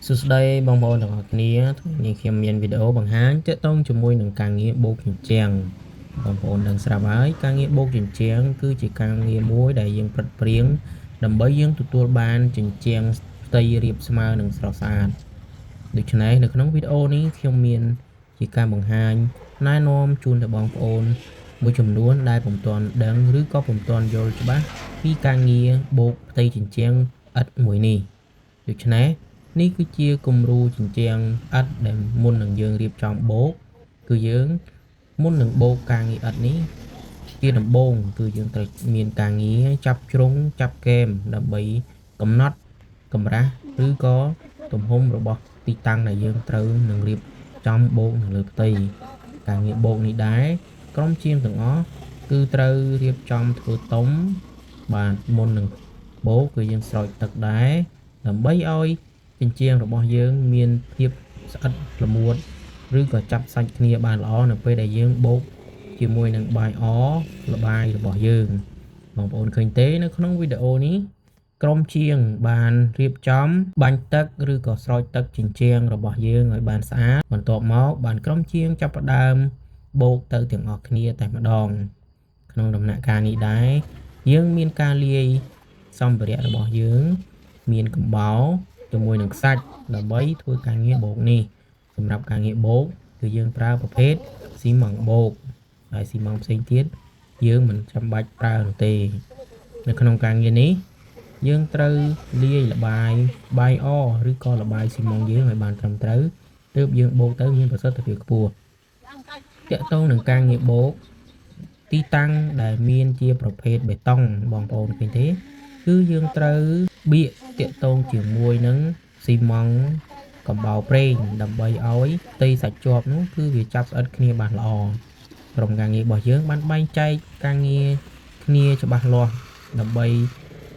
សួស្តីបងប្អូនទាំងអស់គ្នាថ្ងៃនេះខ្ញុំមានវីដេអូបង្ហាញទាក់ទងជាមួយនឹងការងារបូកជញ្ជាំងបងប្អូនដឹងស្រាប់ហើយការងារបូកជញ្ជាំងគឺជាការងារមួយដែលយើងប្រឹតព្រៀងដើម្បីយើងទទួលបានជញ្ជាំងផ្ទៃរាបស្មើនិងស្រស់ស្អាតដូច្នេះនៅក្នុងវីដេអូនេះខ្ញុំមានជាការបង្ហាញណែនាំជូនដល់បងប្អូនមួយចំនួនដែលពុំទាន់ដឹងឬក៏ពុំទាន់យល់ច្បាស់ពីការងារបូកផ្ទៃជញ្ជាំងឥដ្ឋមួយនេះដូច្នេះនេះគឺជាគំរូជញ្ជាំងឥដ្ឋដែលមុននឹងយើងរៀបចំបូកគឺយើងមុននឹងបូកការងារឥដ្ឋនេះជាដំបូងគឺយើងត្រូវមានការងារចាប់ជ្រុងចាប់គែមដើម្បីកំណត់កម្រាស់ឬក៏ទំហំរបស់ទីតាំងដែលយើងត្រូវនឹងរៀបចំបូកនៅលើផ្ទៃការងារបូកនេះដែរក្រុមជាងទាំងអស់គឺត្រូវរៀបចំធ្វើតុំបាទមុននឹងបូកគឺយើងស្រោចទឹកដែរដើម្បីឲ្យជញ្ជាំងរបស់យើងមានភាពស្អិតល្មួតឬក៏ចាប់សាច់គ្នាបានល្អនៅពេលដែលយើងបូកជាមួយនឹងបាយអល្បាយរបស់យើងបងប្អូនឃើញទេនៅក្នុងវីដេអូនេះក្រុមជាងបានរៀបចំបាញ់ទឹកឬក៏ស្រោចទឹកជញ្ជាំងរបស់យើងឲ្យបានស្អាតបន្ទាប់មកបានក្រុមជាងចាប់ផ្ដើមបូកទៅទាំងអស់គ្នាតែម្ដងក្នុងដំណាក់កាលនេះដែរយើងមានការលាយសម្ភារៈរបស់យើងមានកំបោរជាមួយនឹងខ្សាច់ដើម្បីធ្វើការងារបូកនេះសម្រាប់ការងារបូកគឺយើងប្រើប្រភេទស៊ីម៉ងបូកហើយស៊ីម៉ងផ្សេងទៀតយើងមិនចាំបាច់ប្រើនោះទេនៅក្នុងការងារនេះយើងត្រូវលាយល្បាយបាយអឬក៏ល្បាយស៊ីម៉ងយើងឲ្យបានត្រឹមត្រូវទើបយើងបូកទៅមានប្រសិទ្ធភាពខ្ពស់ទាក់ទងនឹងការងារបូកទីតាំងដែលមានជាប្រភេទបេតុងបងប្អូនឃើញទេគឺយើងត្រូវបៀកទាក់ទងជាមួយនឹងស៊ីម៉ងកំបោរប្រេងដើម្បីឲ្យផ្ទៃសាច់ជាប់នោះគឺវាចាប់ស្អិតគ្នាបានល្អក្រុមការងាររបស់យើងបានបែងចែកការងារគ្នាច្បាស់លាស់ដើម្បី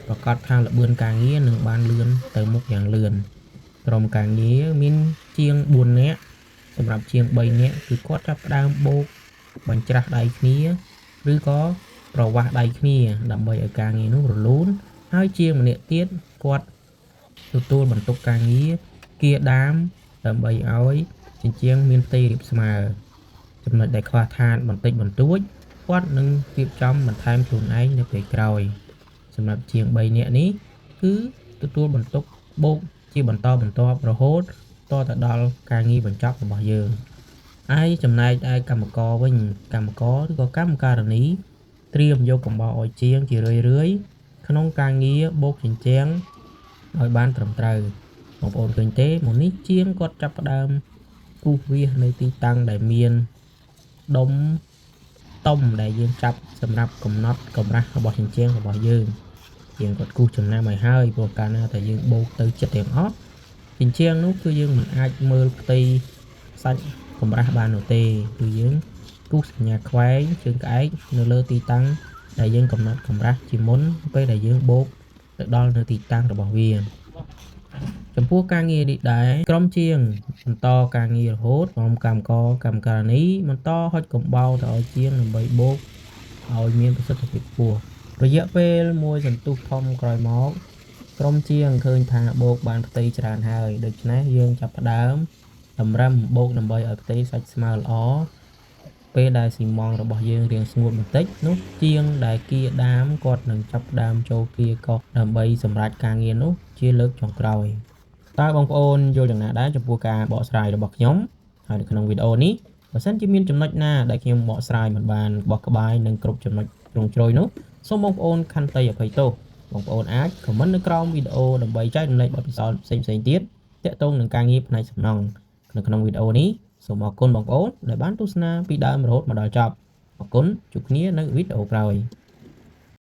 ប្រកាសថាល្បឿនការងារនឹងបានលឿនទៅមុខយ៉ាងលឿនក្រុមការងារមានជាង4នាក់សម្រាប់ជាង3នាក់គឺគាត់ចាប់ផ្ដើមបូកបញ្ច្រាស់ដៃគ្នាឬក៏ប្រវាស់ដៃគ្នាដើម្បីឲ្យការងារនោះរលូនហើយជាងម្នាក់ទៀតគាត់ទទួលបន្ទុកការងារគៀដាមដើម្បីឲ្យជញ្ជាំងមានផ្ទៃរាបស្មើចំណុចដែលខ្វះខាតបន្តិចបន្តួចគាត់នឹងរៀបចំបន្ថែមខ្លួនឯងនៅពេលក្រោយសម្រាប់ជាង3នាក់នេះគឺទទួលបន្ទុកបូកជាបន្តបន្ទាប់រហូតតទៅដល់ការងារបញ្ចប់របស់យើងឯចំណែកឯកម្មករវិញកម្មករឬក៏កម្មការិនីត្រៀមយកកំបោរឲ្យជាងជារឿយៗក្នុងការងារបូកជញ្ជាំងឲ្យបានត្រឹមត្រូវបងប្អូនឃើញទេមកនេះជាងគាត់ចាប់ផ្ដើមគូសវាសនៅទីតាំងដែលមានដុំតុំដែលយើងចាប់សម្រាប់កំណត់កម្រាស់របស់ជញ្ជាំងរបស់យើងជាងគាត់គូសចំណាំឲ្យហើយព្រោះកាលណាតែយើងបូកទៅចិត្តទាំងអស់ជញ្ជាំងនោះគឺយើងមិនអាចមើលផ្ទៃសាច់កម្រាស់បាននោះទេគឺយើងគូសសញ្ញាខ្វែងជើងក្អែកនៅលើទីតាំងដែលយើងកំណត់កម្រាស់ជាមុនពេលដែលយើងបូកទៅដល់នៅទីតាំងរបស់វាចំពោះការងារនេះដែរក្រុមជាងបន្តការងាររហូតក្រុមកម្មករកម្មការិនីបន្តហុចកំបោរទៅឲ្យជាងដើម្បីបូកឲ្យមានប្រសិទ្ធភាពខ្ពស់រយៈពេលមួយសន្ទុះធំក្រោយមកក្រុមជាងឃើញថាបូកបានផ្ទៃច្រើនហើយដូច្នេះយើងចាប់ផ្ដើមតម្រឹមបូកដើម្បីឲ្យផ្ទៃសាច់ស្មើល្អពេលដែលស៊ីម៉ងរបស់យើងរៀងស្ងួតបន្តិចនោះជាងដែលគៀដាមគាត់នឹងចាប់ផ្ដើមចូលគៀកោះដើម្បីសម្រេចការងារនោះជាលើកចុងក្រោយតើបងប្អូនយល់យ៉ាងណាដែរចំពោះការបកស្រាយរបស់ខ្ញុំហើយនៅក្នុងវីដេអូនេះបើសិនជាមានចំណុចណាដែលខ្ញុំបកស្រាយមិនបានបោះក្បាយនិងគ្រប់ចំណុចជ្រុងជ្រោយនោះសូមបងប្អូនខន្តីអភ័យទោសបងប្អូនអាច comment នៅក្រោមវីដេអូដើម្បីចែករំលែកបទពិសោធន៍ផ្សេងៗទៀតទាក់ទងនឹងការងារផ្នែកសំណង់នៅក្នុងវីដេអូនេះសូមអរគុណបងប្អូនដែលបានទស្សនាពីដើមរហូតមកដល់ចប់អរគុណជួបគ្នានៅវីដេអូក្រោយ។